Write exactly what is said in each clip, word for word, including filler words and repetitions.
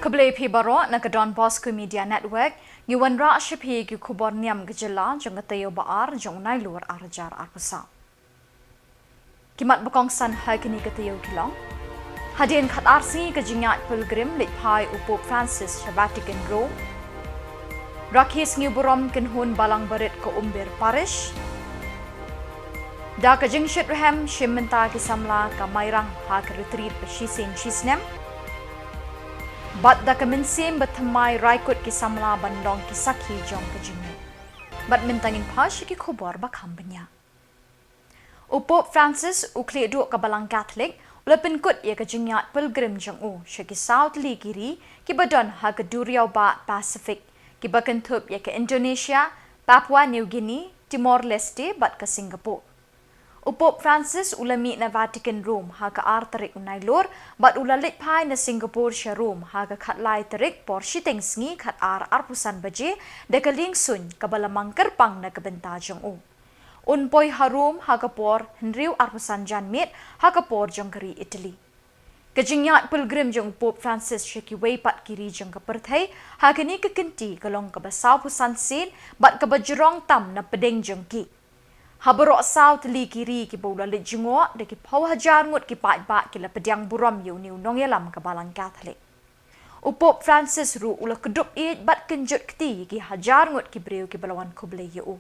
Khublei phi baroh na ka Don Bosco Media Network, ngi wanrah sha phi ki khubor niam ka jylla jong ka taïew ba ar jong u Nailur ar hajar arphew saw. Ki mat ba kongsan ha kine ki taïew ki long: Hadien khatar sngi ka jingïaid pilgrim leit phai u Pope Francis sha Vatican Rome. Rakhe sngi burom kynhun balang barit ka Umber Parish. Da ka jingshit rhem shim bynta ki samla ka Mairang ha ka retreat ba shisien shisnem. Bad da ka mynsiem ba thymmai rai kut ki samla ban long ki sakhi jong ka jingngeit. Bad mynta ngin phai sha ki khubor ba kham bniah. U Pope Francis u khlieh duh ka Balang Katholik u la pynkut ïa ka jingïaid pilgrim jong u sha ki saw tylli ki ri kiba don ha ka duriaw bah Pacific, kiba kynthup ïa ka Indonesia, Papua New Guinea, Timor-Leste bad ka Singapore. U Pope Francis u la mih na Vatican Rome ha ka ar tarik u Nailur bad u la leit phai na Singapore sha Rome ha ka khatlai tarik por shiteng sngi khatar arphew san baje da ka lieng suiñ kaba la mang kyrpang na ka bynta jong u. Un poi ha Rome ha ka por hynriew arphew san janmiet ha ka por jong ka ri Italy. Ka jingïaid pilgrim jong u Pope Francis sha kiwei pat ki ri jong ka pyrthei ha kane ka kynti ka long kaba sawphew san sien bad kaba jrong tam na pdeng jong ki. Ha baroh saw tylli ki ri kiba u la leit jngoh, da ki phew hajar ngut ki paidbah ki la pdiang burom ïa une u nongïalam ka Balang Katholik. U Pope Francis ruh u la kdup ïeit bad kynjut kti ïa ki hajar ngut ki briew kiba la wan khublei ïa u.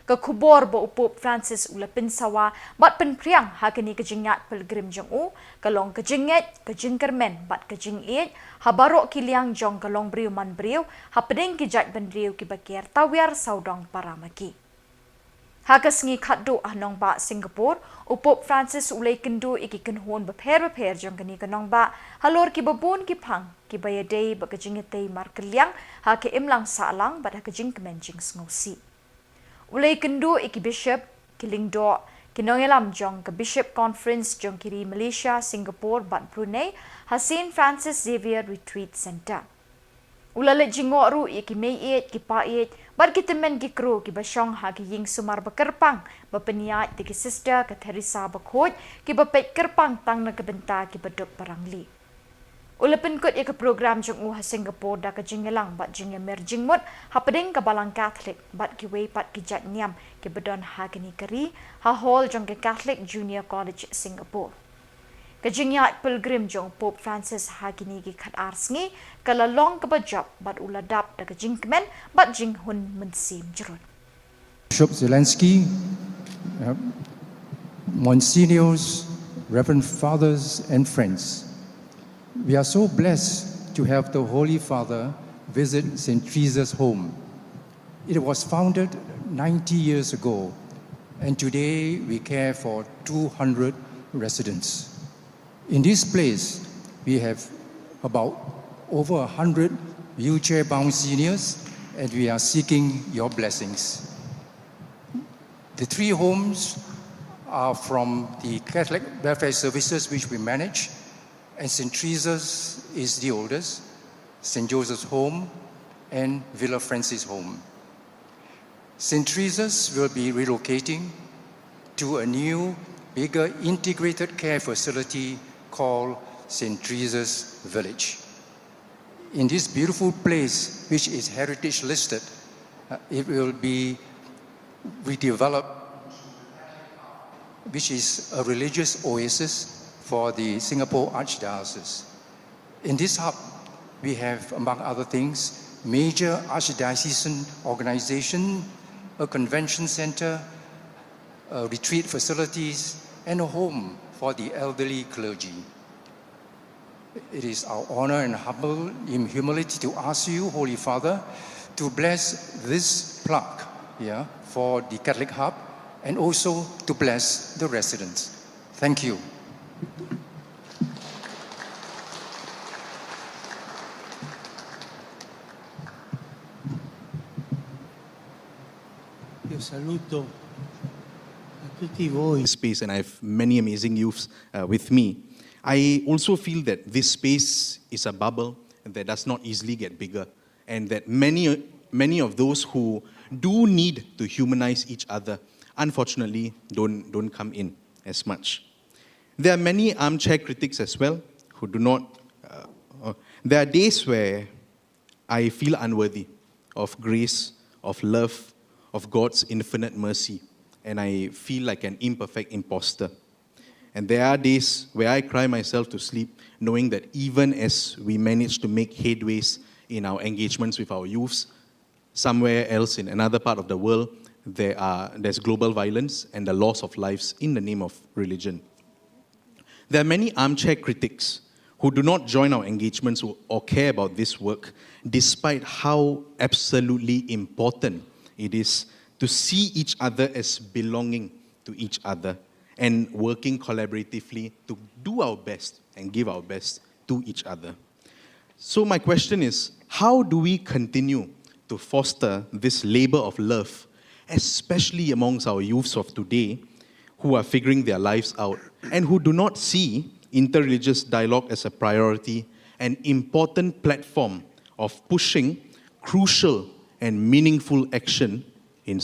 Ka khubor ba u Pope Francis u la pynsawa bad pynphriang ha kane ka jingïaid pilgrim jong u ka long ka jingngeit, ka jingkyrmen bad ka jingïeit ha baroh ki liang jong ka longbriew manbriew hapdeng ki jaitbynriew kiba ker tawiar sawdong para ma ki. Ha ka sngi khatduh ha nongbah Singapore, u Pope Francis u la ïakynduh ïa ki kynhun bapher bapher jong kane ka nongbah halor kiba bun ki phang kiba ïadei bad ka jingïatei markylliang ha ka imlang sahlang bad ha ka jingkmen jingsngewsih. U la ïakynduh ïa ki bishop, ki lyngdoh, ki nongïalam jong ka Bishop Conference jong ki ri Malaysia, Singapore bad Brunei ha Saint Francis Xavier Retreat Centre. U la leit jngoh ruh ïa ki meiieit, ki païeit bad ki tymmen ki kro kiba shong ha ki ïing sumar ba kyrpang ba pynïaid da ki Sister ka Theresa Bakhuid, kiba peit kyrpang tang na ka bynta kiba duk ba rangli. U la pynkut ïa ka program jong u ha Singapore da ka jingïalang bad jingïamir jingmut hapdeng ka Balang Katholik bad kiwei pat ki jait niam kiba don ha kane ka ri ha hall jong ka Catholic Junior College Singapore. Ka jingïaid pilgrim jong u Pope Francis ha kine ki khatar sngi ka la long kaba jop bad u la dap da ka jingkmen bad jinghun mynsiem jrut. Bishop Zelensky, uh, Monsignors, Reverend Fathers, and friends, we are so blessed to have the Holy Father visit Saint Teresa's home. It was founded ninety years ago, and today we care for two hundred residents. In this place, we have about over a hundred wheelchair-bound seniors, and we are seeking your blessings. The three homes are from the Catholic Welfare Services, which we manage, and Saint Teresa's is the oldest, Saint Joseph's Home, and Villa Francis Home. Saint Teresa's will be relocating to a new, bigger integrated care facility called Saint Teresa's Village. In this beautiful place, which is heritage listed, uh, it will be redeveloped, which is a religious oasis for the Singapore Archdiocese. In this hub, we have, among other things, major archdiocesan organization, a convention center, uh, retreat facilities, and a home for the elderly clergy. It is our honor and humble, in humility, to ask you, Holy Father, to bless this plaque, yeah, for the Catholic Hub, and also to bless the residents. Thank you. Io saluto a tutti voi. Space, and I have many amazing youths, uh, with me. I also feel that this space is a bubble that does not easily get bigger, and that many, many of those who do need to humanize each other, unfortunately, don't, don't come in as much. There are many armchair critics as well who do not, uh, Uh, there are days where I feel unworthy of grace, of love, of God's infinite mercy, and I feel like an imperfect imposter. And there are days where I cry myself to sleep, knowing that even as we manage to make headways in our engagements with our youths, somewhere else in another part of the world, there are, there's global violence and the loss of lives in the name of religion. There are many armchair critics who do not join our engagements or care about this work, despite how absolutely important it is to see each other as belonging to each other and working collaboratively to do our best and give our best to each other. So my question is, how do we continue to foster this labor of love, especially amongst our youths of today who are figuring their lives out and who do not see interreligious dialogue as a priority, an important platform of pushing crucial and meaningful action in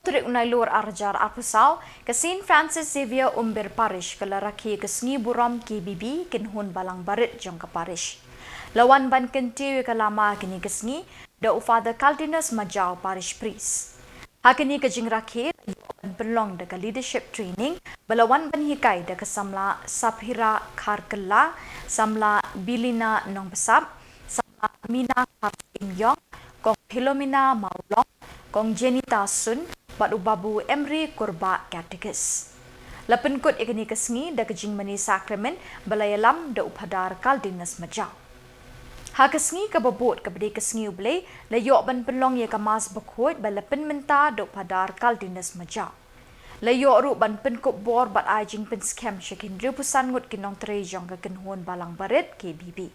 Tarik u Nailur arhajar arphew saw, ka Saint Francis Xavier Umber Parish ka la rakhe ka sngi burom K B B, Kynhun Balang Barit jong ka Parish. La wan ban kyntiew ïa ka lama kane ka sngi da u Father Caldenus Majaw, Parish Priest. Ha kane ka jingrakhe la ïoh ban pynlong da ka Leadership Training ba la wan ban hikai da ka Samla Saphira Kharkylla, Samla Bilina Nongbsap, Samla Mina Kharsyiem Ïong, Kong Philomena Mawlong, Kong Jenita Sun bad u Babu Emry Kurbah, Catechist. La pynkut ïa kane ka sngi da ka jingmane Sakramen ba la ïalam da u Phadar Caldenus Majaw. Ha ka sngi kaba bud kaba dei ka sngi U Blei, la ïoh ban pynlong ïa ka Mass bakhuid ba la pynmynta da u Phadar Caldenus Majaw. La ïoh ruh ban pynkup bor bad ai jingpynskhem sha ki hynriewphew san ngut ki nongtrei jong ka Kynhun Balang Barit, K B B.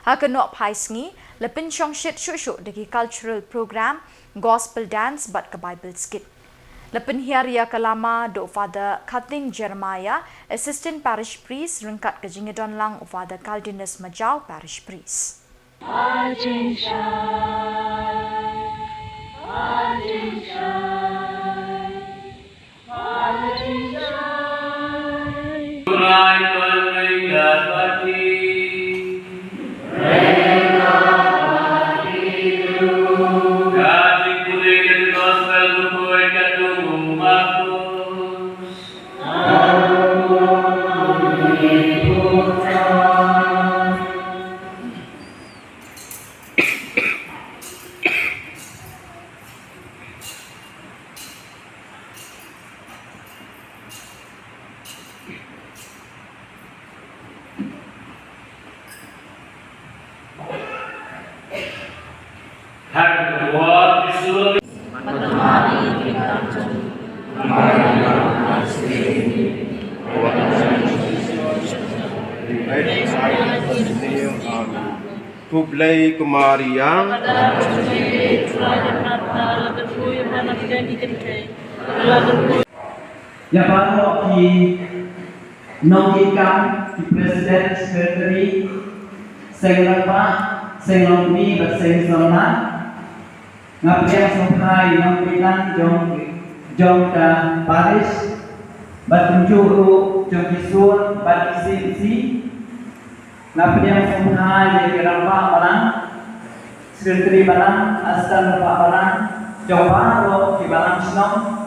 Ha ka nohphai sngi, la pynshongshit shuh shuh da ki cultural program, gospel dance bad ka Bible skit. La pynhiar ïa ka lama da u Father Khating Jeremiah, Assistant Parish Priest, ryngkat ka jingïadon lang u Father Caldenus Majaw, Parish Priest. Khublei ko Maria. Ïa baroh ki nongkitkam, ki president, secretary, seng rangbah, seng longkmie bad seng samla. Nga pdiang sngewbha ïa nongpynlong jong, jong ka parish bad kumjuh ruh jong ki sur bad ki C M C. Nga pdiang sngewbha ïa ki rangbah balang, secretary balang, assistant rangbah balang jong baroh ki balang shnong.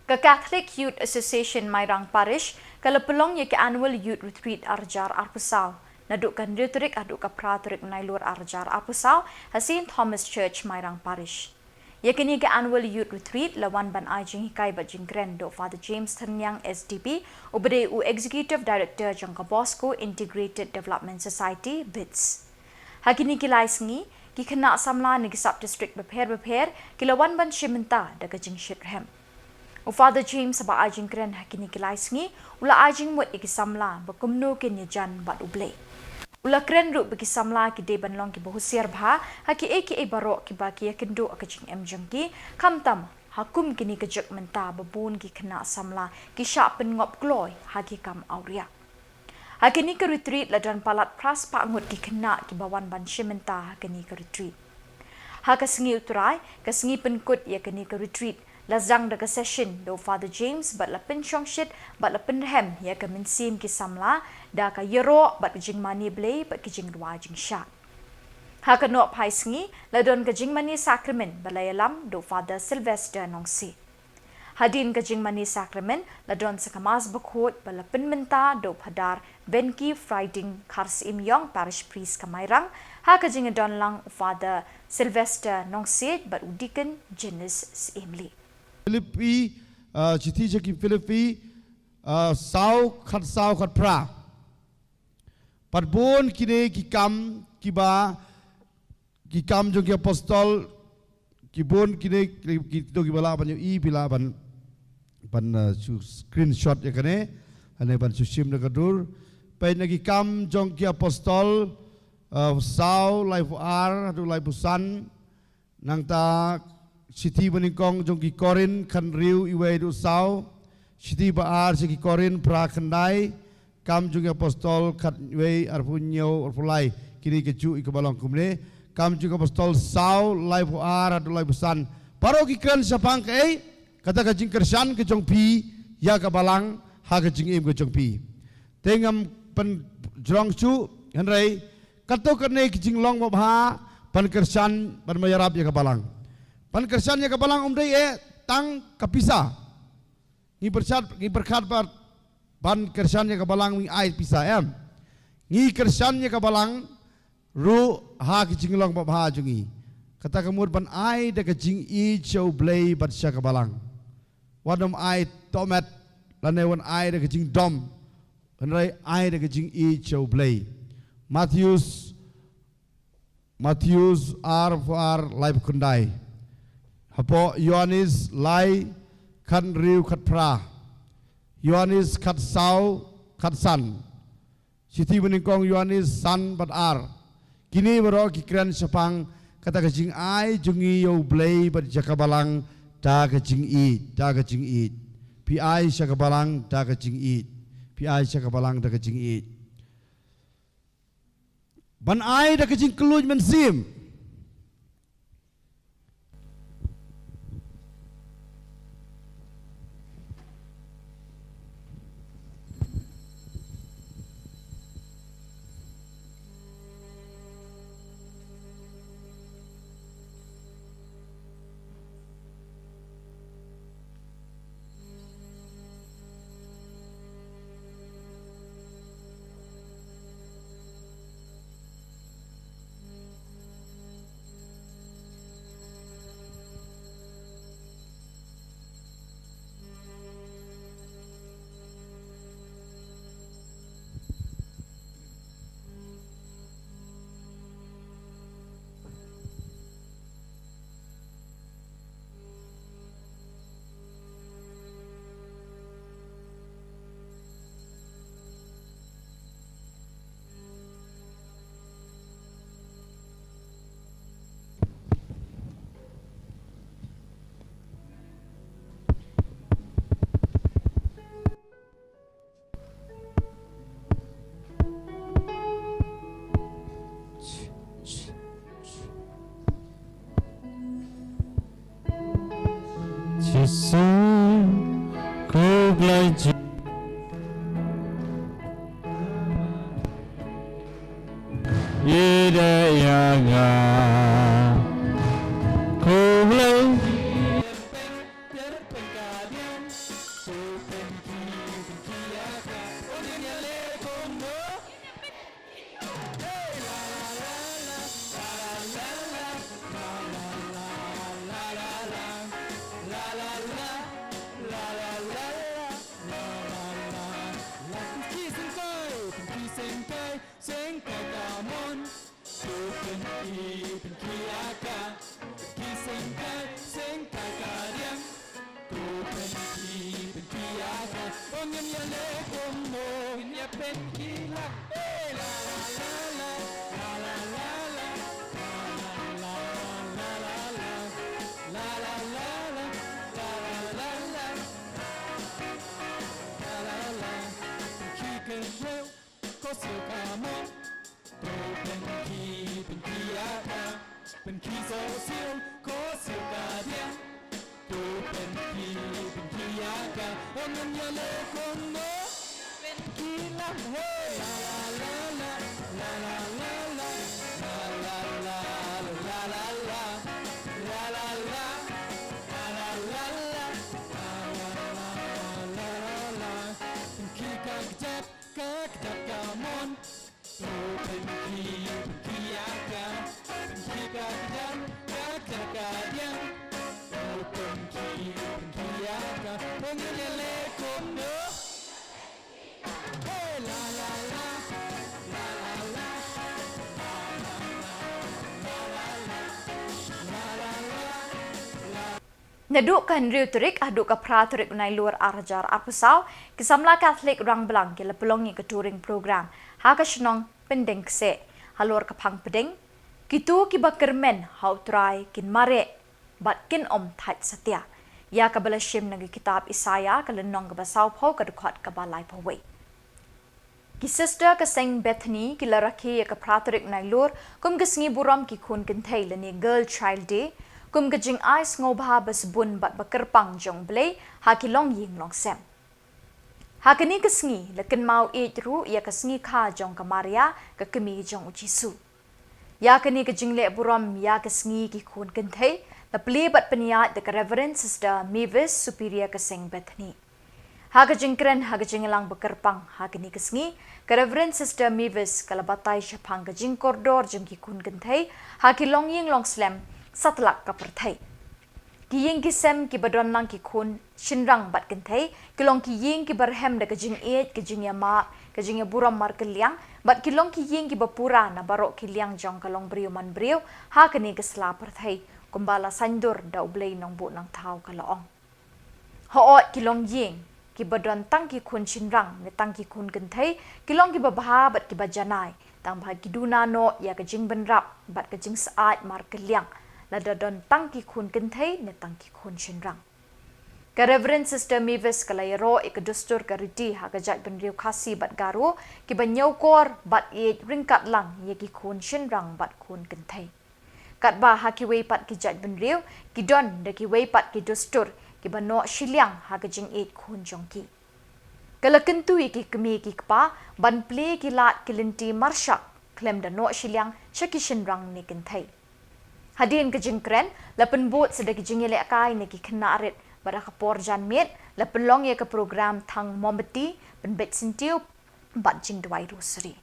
Ka Catholic Youth Association Mairang Parish ka la pynlong ïa ka Annual Youth Retreat arhajar arphew saw naduh ka hynriew tarik haduh ka phra tarik Nailur arhajar arphew saw ha Saint Thomas Church Mairang Parish. Ïa kane ka Annual Youth Retreat la wan ban ai jinghikai bad jingkren da u Father James Thyrniang S D P, uba dei u Executive Director jong ka Bosco Integrated Development Society, BIDS. Ha kine ki lai sngi, ki khynnah samla na ki sub-district bapher bapher ki la wan ban shim bynta da ka jingshitrhem. U Father James, haba ai jingkren ha kine ki lai sngi, u la ai jingmut ïa ki samla ba kumno kin ïajan bad U Blei. U la kren ruh ba ki samla ki dei ban long kiba husiar bha ha kiei kiei baroh kiba ki ïakynduh ha ka jingim jong ki, khamtam ha kum kine ka juk mynta ba bun ki khynnah samla ki shah pynngop kloi ha ki kam awria. Ha kane ka retreat la don palat phra spah ngut ki khynnah kiba wan ban shim bynta ha kane ka retreat. Ha ka sngi U Trai, ka sngi pynkut ïa kane ka retreat, la sdang da ka session da u Father James bad la pynshongshit bad la pynrhem ïa ka mynsiem ki samla da ka ïaroh bad ka jingmane Blei bad ki jingrwai jingshad. Ha ka nohphai sngi la don ka jingmane sakramen ba la ïalam da u Father Sylvester Nongsiej. Hadien ka jingmane sakramen la don sa ka Mass Bakhuid ba la pynmynta da u Phadar Venki Frieding Kharsyiem Ïong, Parish Priest ka Mairang, ha ka jingdon lang u Father Sylvester Nongsiej bad u Deacon Janice Syiemlieh. Philippi, ah, shithi sha ki Philippi, ah, saw, khatsaw, khatphra. Bad bun kine ki kam kiba, ki kam jong ki apostol, ki bun kine ki, kito kiba lah ban ïohi, phi lah ban, ban, uh, shu screenshot ïa kane, lane ban shu shim da ka dur. Peit na ki Kam jong ki Apostol, uh, saw, laiphew ar haduh laiphew san. Nangta shithi banyngkong jong ki Korinth, khathynriew, iwei haduh saw. Shithi ba ar sha ki Korinth, phra, khyndai. Kam jong ki Apostol, khatwei, arphew hynñiew, arphew lai. Kine ki juh ïa kiba long kumne. Kam jong ki Apostol saw, laiphew ar haduh laiphew san. Baroh ki kren shaphang kaei? Kata ka jingkyrshan ka jong phi ïa ka Balang ha ka jingim ka jong phi. Te ngam pynjrong shuh, hynrei kato kane ka jinglong babha ban kyrshan, ban ïarap ïa ka Balang. Ban kyrshan ïa ka Balang ym dei eh tang ka pisa. Ngi pyrshah, ngi pyrkhat ba ban kyrshan ïa ka Balang ngi ai pisa, em. Ngi kyrshan ïa ka Balang ruh ha ki jinglong babha jong ngi. Kata ka mut ban ai da ka jingïeit sha U Blei bad sha ka Balang. Wat nym ai tohmet, lane wat ai da ka jingdom. Hynrei ai da ka jingïeit sha U Blei. Mathaios, Mathaios arphew ar, laiphew khyndai. Hapoh Ïoannis lai, khathynriew, khatphra. Ïoannis khatsaw, khatsan. Shithi banyngkong Ïoannis san bad ar. Kine baroh ki kren shaphang kata ka jingai jong ngi ïa U Blei bad ïa ka Balang da ka jingïeit, da ka jingïeit. Phi ai sha ka Balang da ka jingïeit. Phi ai sha ka Balang da ka jingïeit. Ban ai da ka jingkylluid mynsiem. Ida ya nga kulai. Naduh ka hynriew tarik haduh ka phra tarik u Nailur ar hajar arphew saw, ki samla Katholik Rangblang ki la pynlong ïa ka touring program ha ka shnong Pyndenkseh halor ka phang pdeng, kito kiba kyrmen ha U Trai kin mareh bad kin ym thait satia, ïa kaba la shim na ka kitab Isaïah ka lynnong kaba sawphew ka dkhot kaba laiphew wei. Ki sister ka seng Bethany ki la rakhe ïa ka phra tarik Nailur kum ka sngi burom ki khun kynthei lane Girl Child Day, kum ka jingai sngewbha ba sbun bad ba kyrpang jong U Blei ha ki longïing longsem. Ha kane ka sngi la kynmaw ïeit ruh ïa ka sngi kha jong ka Maria, ka kmie jong U Jisu. Ïa kane ka jingleh burom ïa ka sngi ki khun kynthei la plie bad pynïaid da ka Reverend Sister Mavis, Superior ka seng Bethany. Ha ka jingkren ha ka jingïalang ba kyrpang ha kane ka sngi, ka Reverend Sister Mavis ka la batai shaphang ka jingkordor jong ki khun kynthei ha ki longïing longslem satlak ka pyrthei. Ki ïing ki sem kiba don lang ki khun shynrang bad kynthei ki long ki ïing kiba rhem da ka jingïeit, ka jingïamap, ka jingïaburom markylliang, bad ki long ki ïing kiba pura na baroh ki liang jong ka longbriew manbriew ha kane ka sla pyrthei, kumba la saiñdur da U Blei Nongbuh Nongthaw, ka la ong. Hooid, ki longïing kiba don tang ki khun shynrang ne tang ki khun kynthei ki long kiba bha bad kiba janai, tang ba ki duna noh ïa ka jingbynrap bad ka jingsyaid markylliang lada don tang ki khun kynthei ne tang ki khun shynrang. Ka Reverend Sister Mavis ka la ïaroh ïa ka dustur ka riti ha ka jaitbynriew Khasi bad Garo kiba ñiewkor bad ïeit ryngkat lang ïa ki khun shynrang bad khun kynthei. Katba ha kiwei pat ki jaitbynriew ki don da kiwei pat ki dustur kiba noh shiliang ha ka jingïeit khun jong ki. Ka la kyntu ïa ki kmie ki kpa ban plie ki lad ki lynti marshak khlem da noh shiliang sha ki shynrang ne kynthei. Hadien ka jingkren la pynbud sa da ki jingïalehkai na ki khynnah rit bad ha ka por janmiet la pynlong ïa ka program thang mombati, pynbeit syntiew bad jingduwai rosary.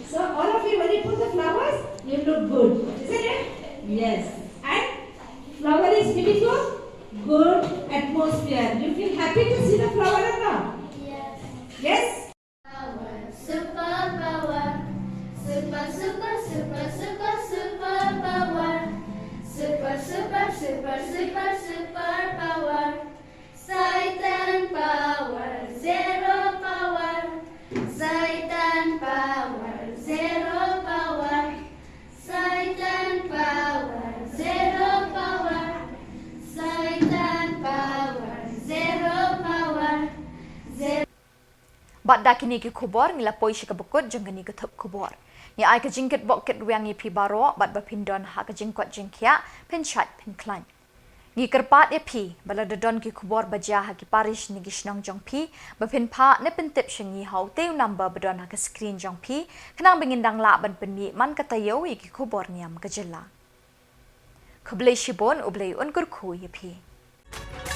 So all of you, when you put the flowers, you look good, isn't it? Yes. And flower is giving you good atmosphere. You feel happy to see the flower or not? Yes. Yes? Super power. Super, super, super, super, super power. Super, super, super, super, super power. Satan power, zero power. Satan power, zero power. Satan Da kine ki khubor ngi la poi sha kaba kut jong kane ka thup khubor. Ngi ai ka jingkitbok kitrwiang ïa phi baroh bad ba phin don ha ka jingkoit jingkhiah, phin shait phin khlaiñ. Ngi kyrpad ïa phi ba lada don ki khubor ba jia ha ki parish ne ki shnong jong phi, ba phin phah ne pyntip sha ngi ha utei u number ba don ha ka screen jong phi, khnang ba ngin dang lah ban pynmih man ka taïew ïa ki khubor niam ka jylla. Khublei shibun, U Blei un kyrkhu ïa phi.